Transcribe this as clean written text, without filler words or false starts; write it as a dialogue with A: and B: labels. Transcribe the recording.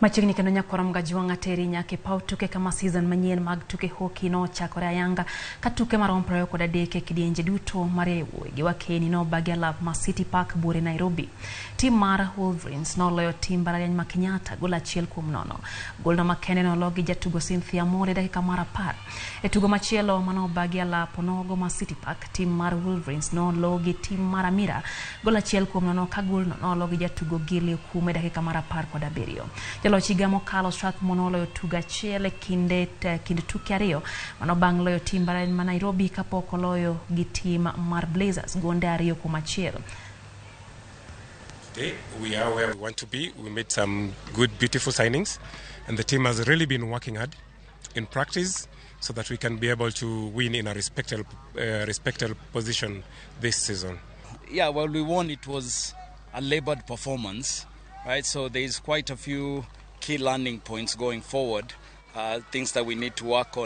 A: Machiegni kendo nyakwara Mgajwang'a teri nyaka e paw tuke kama season manyien mag tuke hockey nochakore ayanga ka tuke maromo 23 e kidienje duto mar yawuoyi gi wakeni nobagi alap ma City Park buore Nairobi. Tim mar Wolverines noloyo tim mbalariany ma Kenyatta gol 1-0. Golno makende nolo gi jatugo Cynthia Mole dakika mar 10. E tugo machielo manobagi alap onogo ma City Park, tim mar Wolverines nolo gi tim mar Amira gol 1-0 ka golno nolo gi jatugo Gilly Okume dakika mar 17. Jaloch higa mokalo Strathmore noloyo tugo achiel e kind tuke ariyo mano bang' loyo tim mbalariany ma Nairobi kapok oloyo gi tim mar Blazers gonde 2-1.
B: Today, we are where we want to be. We made some good, beautiful signings, and the team has really been working hard in practice so that we can be able to win in a respectable position this season.
C: Yeah, well, we won. It was a labored performance, right? So there's quite a few key learning points going forward, things that we need to work on.